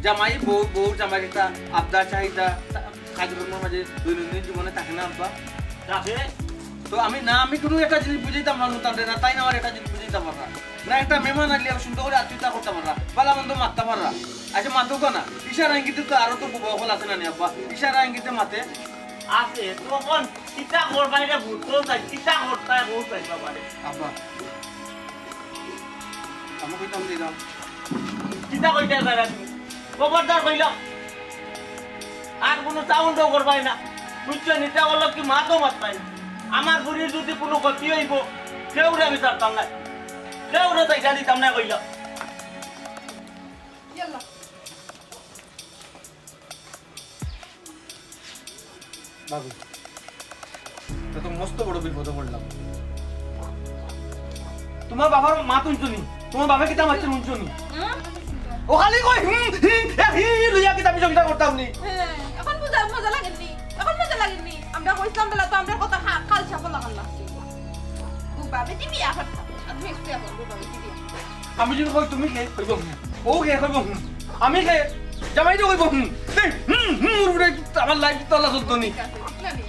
জামাই, বউ, বউ, জামাই একটা আবদার চাহিদা, তা-, কাজকর্মের মাঝে দৈনন্দিন জীবনে থাকে না, আব্বা? থাকে। তো আমি না, আমি কোনো একটা জিনিস বুঝাইতাম পারতাম না, তাইন আমার একটা জিনিস বুঝাইতাম পাররা না। একটা মেহমান আইলে আমি সুন্দর করে আতিথ্যতা করতাম পাররা, ভালা মন্দ মাততাম পাররা। আচ্ছা, মাতউক্কা না, ইশারা ইঙ্গিতে তো আরো তো বুবা অকল আছে না নি, আব্বা? ইশারা ইঙ্গিতে মাতে। আছে, তখন কিতা করবায় রে পুত, কও চাইন, কিতা করতায়, কও চাইন বাবা রে। আব্বা, আমি কইতাম দিলাম। কিতা কইতায় পারো তুমি? খবরদার কইলাম। আর কোনো সাউন্ডও করবায় না। বুঝছো নি? ইটা অইলো কি মাতও মাতবায় না। আমার ফুরির যদি কোনো ক্ষতি অইবো, কেউরে আমি ছাড়তাম না। কেউরে ছাড়িয়া দিতাম না কইলাম। ইয়াল্লা। বাবু, ইটা তো মস্ত বড় বিপদো পড়লাম। তোমার বাবার মাত হুনছো নি? তোমার বাবা কিতা মাতছে হুনছো নি? হুম? ও খালি কয়, হুম, হি, এ, হি, হি, লইয়া কিতা আমি সংসার করতাম নি? হ্যাঁ, এখন বুঝা, মজা লাগের নি? এখন মজা লাগের নি? আমরা কইছিলাম বলে তো আমরা কথা খা-, খাল ছাপা লাগান লাগছে। বুবা, বেটি বিয়া করতাম। আর তুমি একটু এখন বুবা, বেটি বিয়া। আমি যদি কই তুমি কে? কইবো হুম। ও কে? কইবো হুম। আমি কে? জামাই তো কইবো হুম। এই হুম, হুম, ওর উপরে আমার লাইফ তো আল্লাহ চলতো নি। ঠিক আছে, ঠিক না নি?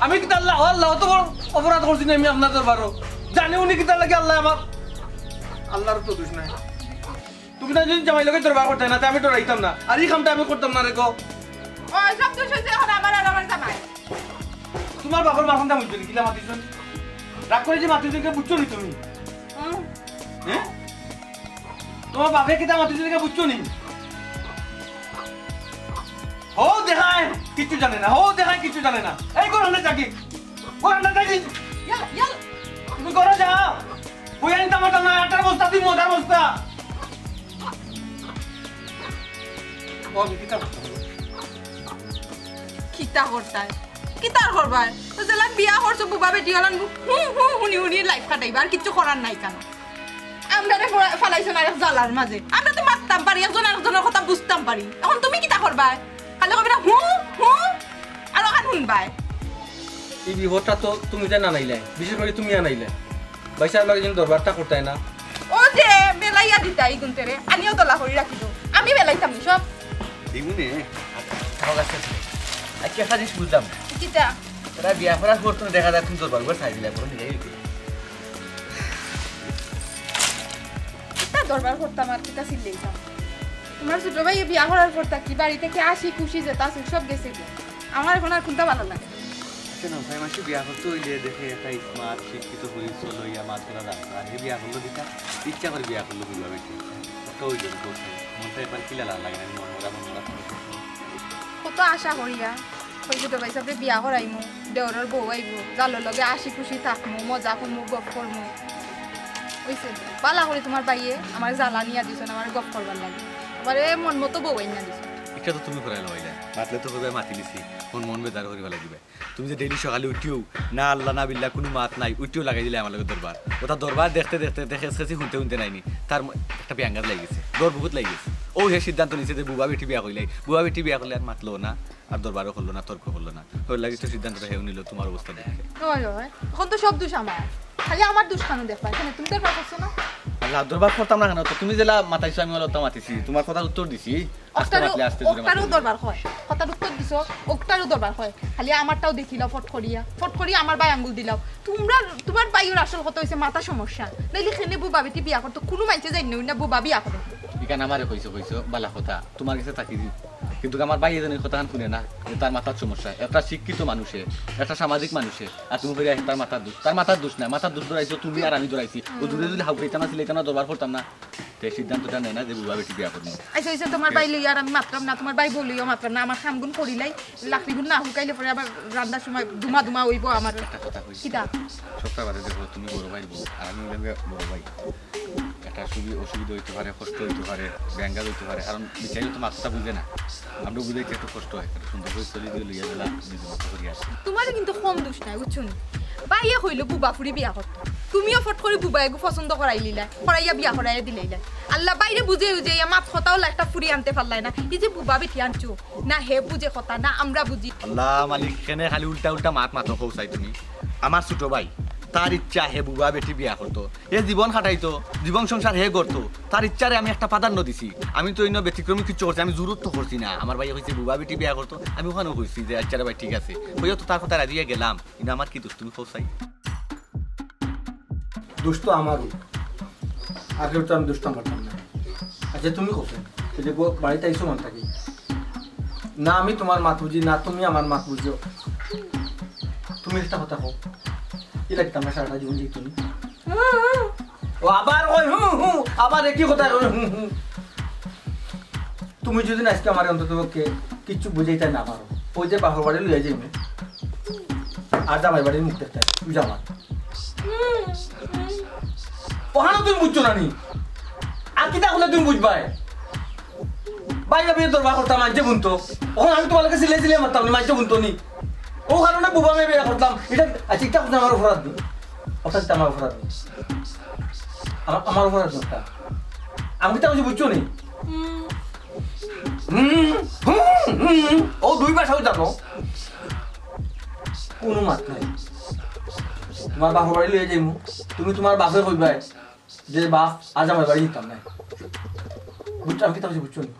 আমি কিতা আল্লাহ, আল্লাহ অত বড় অপরাধ করছি নি আমি আপনার দরবারো? জানি উনি কিতা লাগে আল্লাহ আমার। আল্লাহর তো দোষ নাই। তুমি না যদি জামাই লগে দরবার করতে না, তে আমি ডরাইতাম না। আর ই কামটা আমি করতাম না রে গো। ও, সব দোষ হইছে এখন আমার আর আমার জামাই। তোমার বাবার মাথাটা বুঝছো নি? কিলা মাতিছো নি? রাগ করে যে মাতিছো নি, বুঝছো নি তুমি? হুম। হ্যাঁ? তোমার বাপে কিতা মাতিছে দেখে বুঝছো নি? হো দেখায় কিচ্ছু জানে না, হো দেখায় কিচ্ছু জানে না। এই করো না চাকরি, করো না চাকরি। ইয়াল, ইয়াল। তুমি করো যাও। বই আনতে পারতাম না, আটার বস্তা, তুই ময়দার বস্তা। ও, আমি কিতা করতাম? কিতা করতায়? কিতা করবায়? তো যেলা বিয়া করছো বুবা বেটি অলান, হু, হু, হুনি, হুনি লাইফ কাটাইবা, আর কিচ্ছু করার নাই কেন? আমরারে ফা-, ফালাইছইন আরেক জ্বালার মাঝে। আমরা তো মাততাম পারি, একজন আরেকজনর কথা বুঝতাম পারি। অখন তুমি কিতা করবায়? খালি কইবায় না, "হুঁ, হুঁ," আর অখান হুনবায়। ই বিপদটা তো তুমি তাইন আনাইলায়, বিশেষ করি তুমি আনাইলায়। ভাইসাব, লাগে যেন দরবারটা করতায় না। ও যে বেলাইয়া দিতা ই গুনতেরে, আনিও দলা করি রাখিও। আমি বেলাইতাম নি সব। দিমুনে, তাও গাছ আছে। আচ্ছা, একটা জিনিস বুঝলাম না। কিতা? তোরা বিয়া করার পর তো দেখা যায় তুমি দরবার ঘর ছাড়ি দিলা, বড় নিজেই হইতে। কিতা দরবার করতাম আর কিতা চিল্লাইতাম? তোমার ছোট ভাইয়ে বিয়া করার পর থাকি বাড়ি থাকি হাসি খুশি যেতা আছিল সব গেছে গিয়া। আমার অখন আর কুনটা ভালা লাগে না। আচ্ছা, নওশায় মাসি বিয়া করতে অইলে দেখে একটা smart, শিক্ষিত পুলিশ লইয়া মাত করা দরকার। আর হে বিয়া করলো কিতা? ইচ্ছা করি বিয়া করলো কিভাবে কি? একটা অইল, মনটা একবার কিলা লাগে না, মন মরা, মন মরা। কত আশা করিয়া, কই ছোট ভাইসাবরে বিয়া করাইমু, দেওরর বউ আইবো, জালর লগে হাসি খুশি থাকমু, মজা করমু, গপ করমু। অইছে, ভালা করি তোমার ভাইয়ে আমারে জ্বালা আনিয়া দিছইন, আমারে গপ করবার লাগি। আমারে মন মতো বউ আনিয়া দিছইন। ইটা তো তুমি করাইলায় অইলে, মাতলে তো কইবায় মাতি নিছি, মন মন বেজার করি ফালাই দিবায়। তুমি যে daily সকালে উঠিও না আল্লাহ না বিল্লাহ কুনু মাত নাই, উঠিও লাগাই দিলায় আমার লগে দরবার। অতা দরবার দেখতে দেখতে দেখে খেছি হুনতে হুনতে নাইনি, তার ম-, একটা ব্যাঙ্গাত লাগি গেছে, ডর বহুত লাগি গেছে। অউ হে সিদ্ধান্ত নিছে যে বুবা বেটি বিয়া করিলাই, বুবা বেটি বিয়া করলে আর মাতলো না, আর দরবারও করলো না, তর্ক করলো না। অউর লাগি তো সিদ্ধান্তটা হেউ নিল তোমার অবস্থা দেখে। অয়, অয়। অখন তো সব দোষ আমার। খালি আমার দোষ কেনে দেখবায়? কেনে তুমি দরবার করছো না? আল্লাহ, দরবার করতাম না কেনে? তো তুমি যেলা মাতাইছো আমি অলা মাতিছি, তোমার কথার উত্তর দিছি। আস্তে অকটারও, মাতলে আস্তে জোরে অকটারও মাতলে। দরবার কয়। কথার উত্তর দিছো, অকটারও দরবার কয়। খালি আমারটাও দেখিলাও ফট করিয়া। ফট করিয়া আমার বায় আঙ্গুল দিলাও। তোমরা, তোমার ভাইর আসল কথা অইছে মাথা সমস্যা। নাইলে কেনে বুবা বেটি বিয়া করতো? কুনু মাইনষে জানে না বুবা বিয়া করে। ইখান আমারে কইছো, কইছো, ভালা কথা। তোমার গেছে থাকি দি। কিন্তু আমার ভাইয়ে যেন ই কথাখান হুনে না, যে তার মাথার সমস্যা। একটা শিক্ষিত মানুষে, একটা সামাজিক মানুষে, আর তুমি কইরায় তার মাথার দোষ। তার মাথার দোষ না, মাথার দোষ ধরাইছো তুমি আর আমি ধরাইছি। অউ জুরে জুরে হাউ খাইতাম না, চিল্লাইতাম না, দরবার করতাম না। তে সিদ্ধান্তটা নেয় না যে বুবা বেটি বিয়া করমু। আচ্ছা, আচ্ছা, তোমার ভাই লইয়া আর আমি মাতরাম না, তোমার ভাই বউ লইয়া মাতরাম না, আমার কামগুন করিলাই, লাকড়িগুন না হুকাইলে পরে আবার রান্নার সময় ধুমা ধুমা অইবো আমার। একটা কথা কইছি। কিতা? সবটা বাদে দেখো, তুমি বড় ভাইর বউ, আর আমি অইলাম গিয়া বড় ভাই। একটা সুবি-, অসুবিধা অইতে পারে, কষ্ট অইতে পারে, ব্যাঙ্গাল অইতে পারে, কারণ বিচারি তো মাতটা বুঝে না। আমরা বুঝাইতে একটু কষ্ট অয়, একটু সুন্দর করি চলি দিয়া লইয়া গেলা, নিজের মতো করি আসি। তোমারও কিন্তু কম দোষ নাই, বুঝছো নি? ভাইয়ে কইলো বুবা ফুড়ি বিয়া করতো, তুমিও ফট করি বুবা এগু পছন্দ করাইলিলায়, করাইয়া বিয়া করাইয়া দিলাইলায়। আল্লাহ, ভাইরে বুঝে বুঝে ইয়া মাত কথা অলা একটা ফুড়ি আনতে পারলায় না। ই যে বুবা বেটি আনছো, না হে বুঝে কথা, না আমরা বুঝি। আল্লাহ মালিক, কেনে খালি উল্টা উল্টা মাত মাতো কও চাই তুমি। আমার ছোট ভাই, তার ইচ্ছা হে বুবা বেটি বিয়া করতো, হে জীবন কাটাইতো, জীবন সংসার হে করতো, তার ইচ্ছারে আমি একটা প্রাধান্য দিছি। আমি তো অইন্য ব্যতিক্রমী কিচ্ছু করছি, আমি জুরুত তো করছি না। আমার ভাইয়ে কইছে বুবা বেটি বিয়া করতো, আমি অখানও কইছি যে আচ্ছা রে ভাই ঠিক আছে, কইয়া তো তার কথায় রাজি অইয়া গেলাম। কিন্তু আমার কি দোষ তুমি কও চাই? দোষ তো আমারও। আর কেউ তো আমি দোষ তো মারতাম না। আচ্ছা, তুমি কও চাই, এই যে গো-, বাড়িত আইছো মন থাকি। না আমি তোমার মাত বুঝি, না তুমি আমার মাত বুঝো। তুমি একটা কথা কও, ইলা কিতা আমরা সারাটা জীবন যাইতো নি? ও আবার কয় হুঁ, হুঁ, আবার একই কথা কয় হুঁ, হুঁ। তুমি যদি না আইজকে আমারে অন্তত পক্ষে কিচ্ছু বুঝাইতায় না পারো, অউ যে বাপর বাড়ি লইয়া যাইমু, আর জামাই বাড়ির মুখ দেখতায়, তুই জামা। অখানও তুমি বুঝছো না নি? আর কিতা করলে তুমি বুঝবায়? ভাই, আমি দরবার করতাম, মাইনষে হুনতো। অখন আমি তোমার লগে চিল্লাই চিল্লাই মাততাম নি, মাইনষে হুনতো নি। অউ কারণে বুবা আমি বিয়া করতাম। ইটা, আচ্ছা, ইটা কোন আমার অপরাধ নি? অর্থাৎ ইটা আমার অপরাধ নি? আমার, আমার অপরাধ নি ইটা? আমি কিতা কইছি বুঝছো নি? হুম, হুম, হুম, হুম। অউ দুই ভাষাও জানো। কুনু মাত নাই। তোমার বাপর বাড়ি লইয়া যাইমু। তুমি তোমার বাপরে কইবায় যে, "বাপ, আজ আমার বাড়ি দিতাম না।" বুঝছো? আমি কিতা কইছি বুঝছো নি?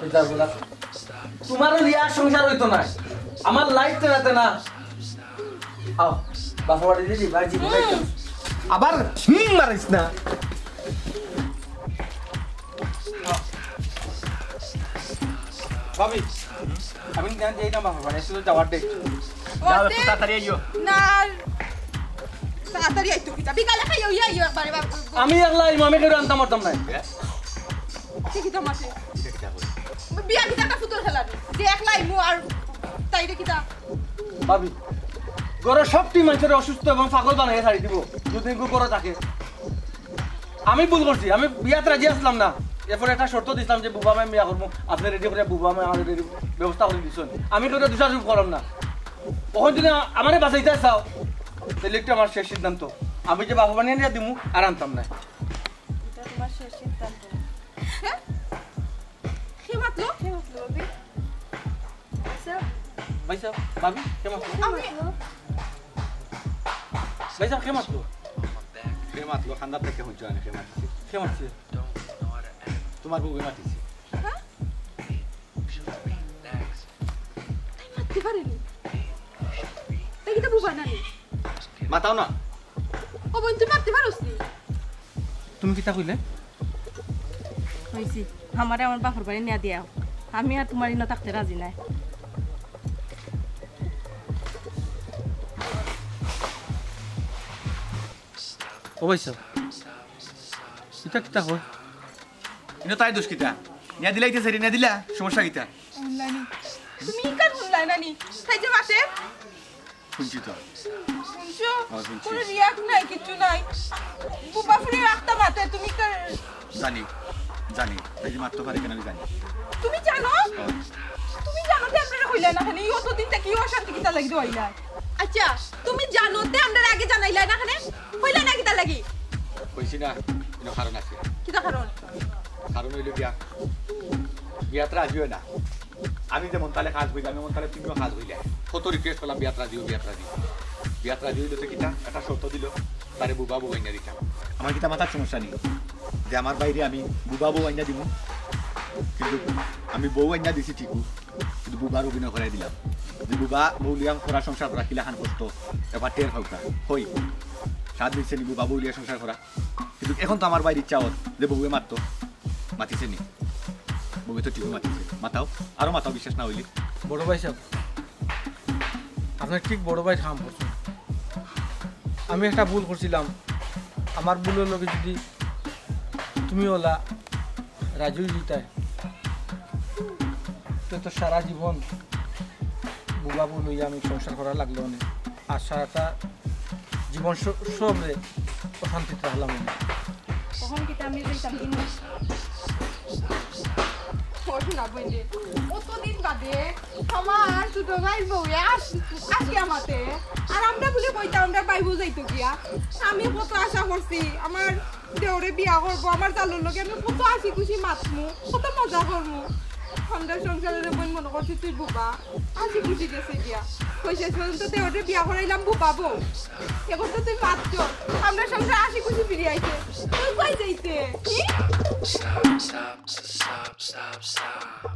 ওই যা বলা। তোমারও লিয়া সংসার অইতো না, আমার লাইফ তেনা তেনা। আও, বাপর বাড়ি দিলি, বাড়ি দিলি, বাড়ি দিলি। আবার হুম মারিস না। আও। ভাবি, আমি জানি এই না বাপর বাড়ি, শুধু যাওয়ার ডেট। যাও, একটু তাড়াতাড়ি আইও। না, তাড়াতাড়ি আইতো কিতা? বিকালে খাইও, ইয়া, ইয়া, বারে বাপ। আমি একলা আইমু, আমি কেউ আনতাম পারতাম না। দেখি তো মাসে। বিয়া কিতা একটা ফুতুর খেলা নি? যে একলা আইমু আর তাইরে কিতা? ভাবি, ঘরর সবটি মাইনষরে অসুস্থ এবং পাগল বানাইয়া ছাড়ি দিবো, যদি এগু ঘরো থাকে। আমি ভুল করছি, আমি বিয়াত রাজি আছলাম না। এরপরে একটা শর্ত দিছলাম যে বুবা আমি বিয়া করমু, আপনে রেডি করিয়া বুবা আমি আমার রেডি ব্যবস্থা করি দিছইন। আমি কেউরে দোষারোপ করলাম না। অখন যদি আ-, আমারে বাঁচাইতায় চাও, তাইলে একটা আমার শেষ সিদ্ধান্ত। আমি যে বাফর বাড়ি নিয়া দিমু, আর আনতাম না। এটা তোমার শেষ সিদ্ধান্ত। হ্যাঁ? কে মাতলো? কে মাতলো, ভাবি? আচ্ছা, ভাইসাব, ভাবি, কে মাতলো? আমি ভাইসাব, কে মাতলো? কে মাতলো? খান্দার থেকে হুনছো না, কে মাতছে? কে মাতছে? তোমার বউয়ে মাতিছে। হ্যাঁ? তাই মাততে পারেনি। তাই কিতা বুবা নানি? মাতাও না। ও বোন, তুই মাততে পারোস নি? তুমি কিতা কইলে? কইছি, আমারে আমার বাফর বাড়ি নিয়া দিয়াও। আমি আর তোমার ইনো থাকতে রাজি নায়। ও ভাইসাব, ইটা কিতা কয়? ইনো তাই দোষ কিতা? নিয়া দিলাইতে সেরি নিয়া দিলা, সমস্যা কিতা? হুনলানি। তুমি ইকান হুনলায় নানি? তাই যে মাতে? হুনছি তো। হুনছো? হ্যাঁ, হুনছি। কোনো রিয়াক্ট নাই, কিচ্ছু নাই। বুবা ফুরে রাখতা মাতে, তুমি কা- জানি, জানি। তাই যে মাততে পারে কেন আমি জানি। তুমি জানো? তুমি জানো যে আমরা কইলা না কেনে? এই অতদিন থাকি অশান্তি কিতা লাগি দইলা? আচ্ছা, তুমি জানো তে আমরা আগে জানাইলা না কেনে? কইলা না কিতা লাগি? কইছি না, কোনো কারণ আছে। কিতা কারণ? কারণ হইল গিয়া, বিয়াত রাজি হয় না। আমি যেমন তালে কাজ হইলাম, এমন তালে তুমিও কাজ হইলে। কত রিকোয়েস্ট করলাম, বিয়াত রাজি হও, বিয়াত রাজি হও। বিয়াত রাজি হইলে তো কিতা, একটা শর্ত দিল, তারে বুবা বউ আইনা দিতাম। আমার কিতা মাথার সমস্যা নেই যে আমার বাইরে আমি বুবা বউ আইনা দিব, কিন্তু আমি বউ আইনা দিছি ঠিকও, কিন্তু বুবার অভিনয় করাই দিলাম। যে বুবা বউ লিয়াম করা সংসার করা কিলাখান কষ্ট, এবার টের হউকা। হই, সাত দিন শ্রেণী বুবা বউ লিয়া সংসার করা। কিন্তু এখন তো আমার বাইরে ইচ্ছা হত যে বউয়ে মাততো, মাতিছে নি? বউয়ে তো ঠিকই মাতিছে। মাতাও, আরো মাতাও, বিশ্বাস না হইলে। বড় ভাইসাব, আপনি ঠিক বড় ভাইর কাম করছেন। আমি একটা ভুল করছিলাম, আমার ভুলর লগে যদি তুমি ওলা রাজি হইতায়, তো তো সারা জীবন বুবা বউ লইয়া আমি সংসার করা লাগলো না। আর সারাটা জীবন স- সবরে অশান্তিত রাখলাম আমি। তখন কিতা আমি যাইতাম কি না? ওর না বইন রে, অতদিন বাদে আমার ছোট ভাইর বউয়ে আস- আসি আমাতে। আর আমরা বলে কইতাম, আমরা ভাই বউ যাইতো গিয়া। আমি কত আশা করছি, আমার দেওরে বিয়া করবো, আমার জালুর লগে আমি কত হাসি খুশি মাতমু, কত মজা করমু। সন্ধ্যার সংসারে রে বইন মনে করছি তুই বুবা, হাসি খুশি গেছে গিয়া। কই শেষ পর্যন্ত দেওরে বিয়া করাইলাম বুবা বউ। এখন তো তুই মাতছ, আমরা সংসার হাসি খুশি ফিরে আইছে। তুই কই যাইতে? কি? Stop, stop, stop, stop, stop.